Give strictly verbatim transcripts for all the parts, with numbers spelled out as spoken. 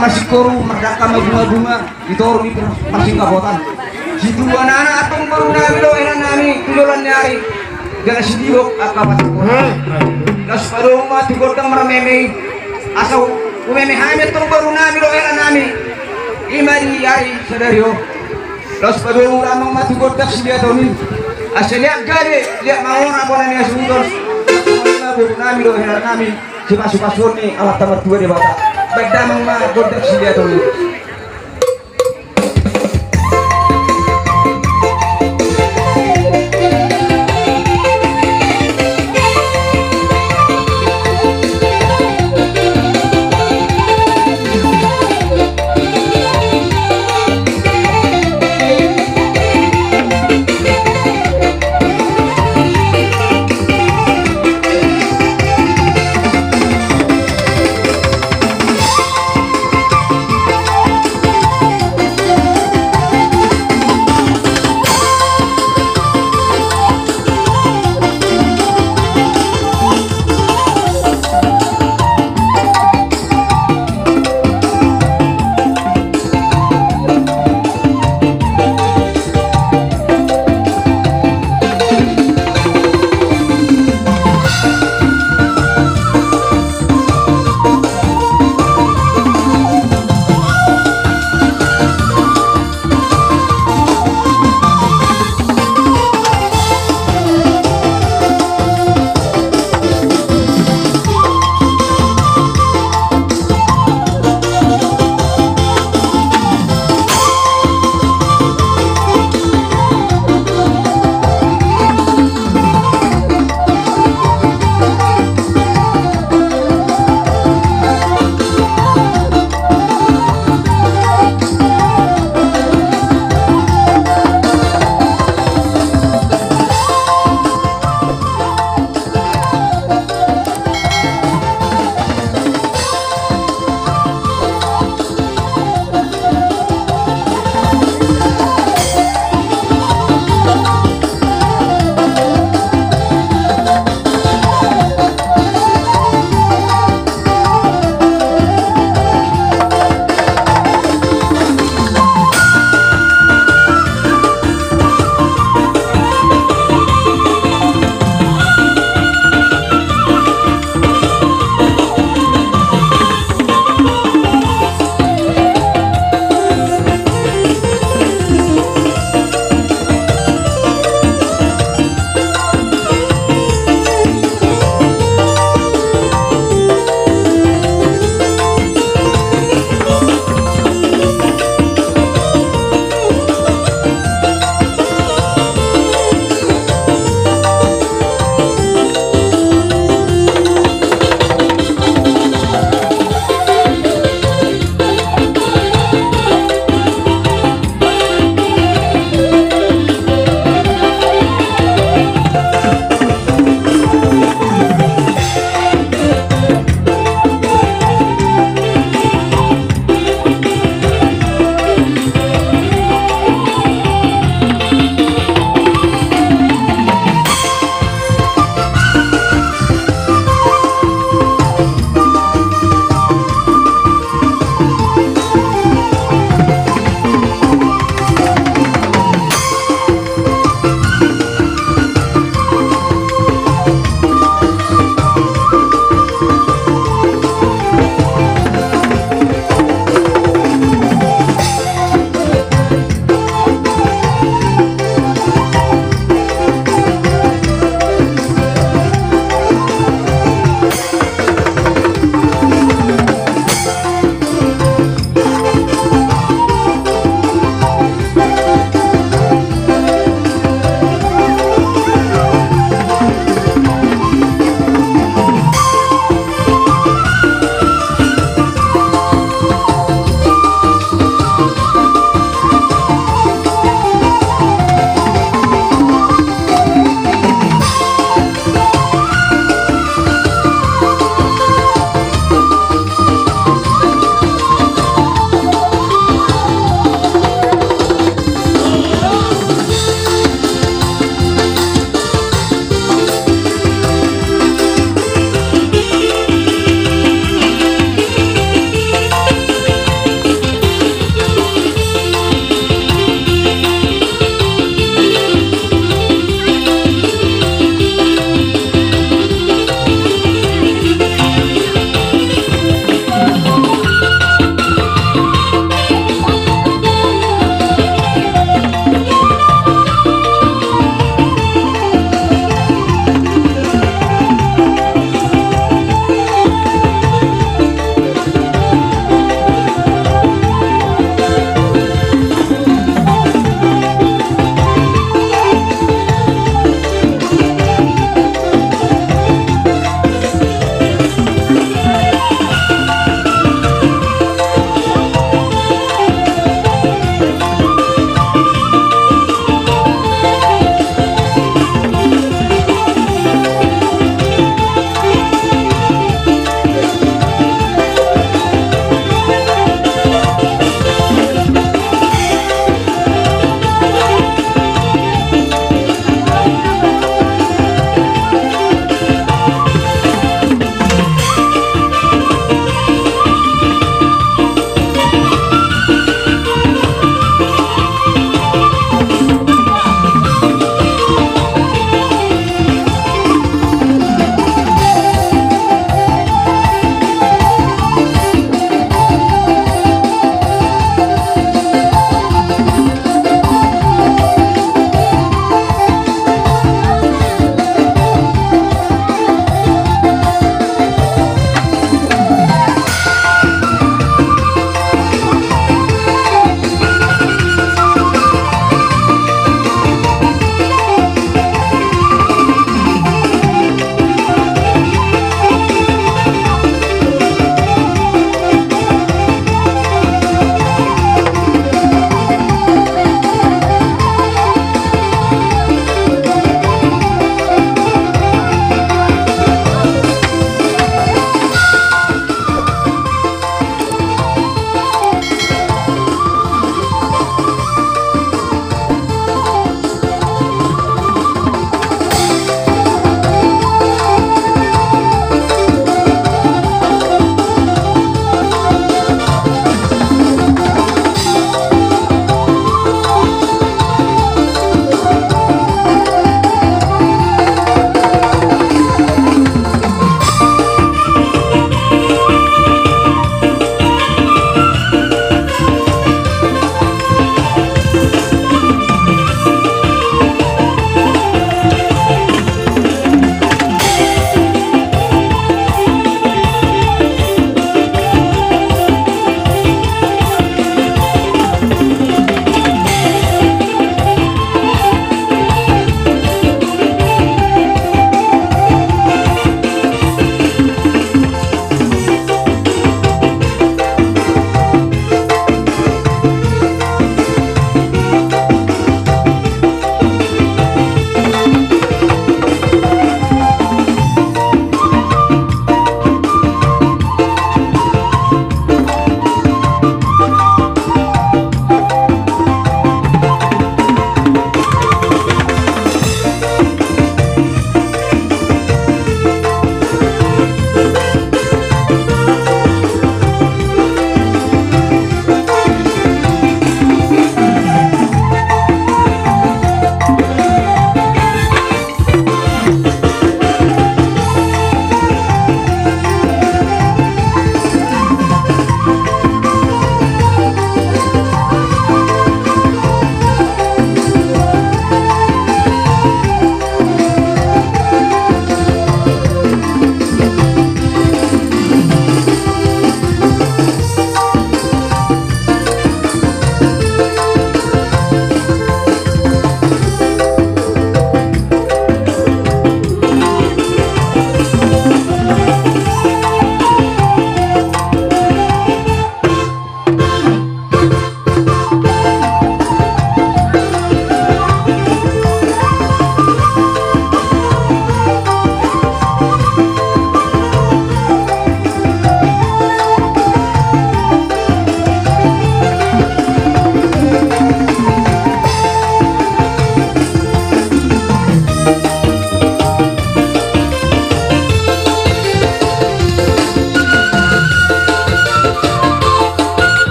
Masingkoru mardangka ma bunga-bunga di toru ni parsingkapotan. Situan anak antong boru nami dohot hela nami tu joloan ni ari. Jala sidihok angka parsingkoru. Laos padomu ma tu gondang marmeme i. Asa umeme hami antong boru nami dohot hela nami. I ma di ari sadari on. Laos padomu damang ma tu gondang siliaton i. Asa liat gale, liat mangona bona ni hasuhuton. Boru nami dohot hela nami. Sipasu-pasuon ni Amanta Martua Debata. Baen damang ma gondang siliaton i.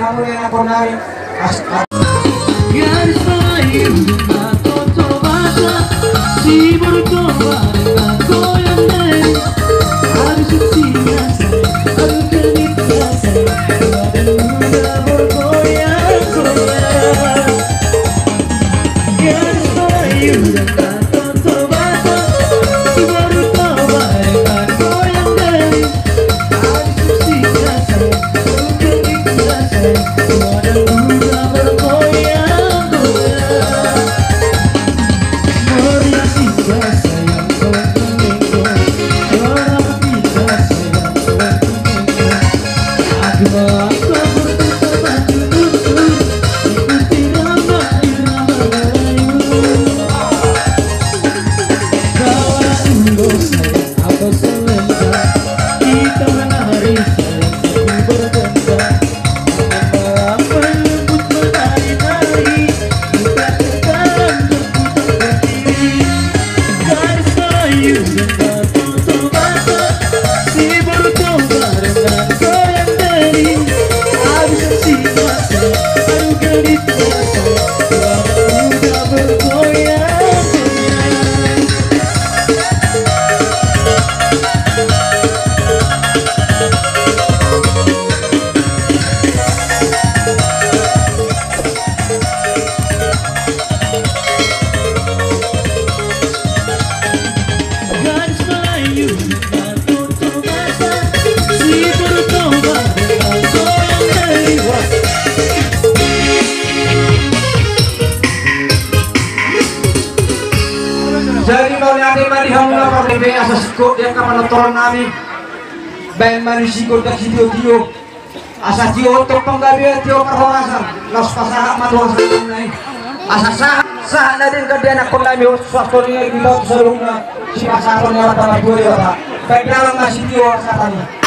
Amun ina konari. As-, as- Gadis Melayu, Toba Toba, si boru Toba, goyang dari. Habis usia saya, aduh, kenikmatan, badan muda bergoyang-goyang. Gadis Melayu, Toba Toba, si boru Toba, goyang dari. Jadi mauliate ma di hamu na parlebe, asa singkop di angka panotoron nami. Baen ma ni singkop di sitio-tio. Asa tio tong panggabean, tio parhorasan, laos pasahat ma tu hasahatan na i. Asa sahat, sahat na denggan di anakkon nami, suaston i na di tau saluhutna, sipasahaton ni anak tama dua di bapa. Baen dalan ma sitio hasahatan i.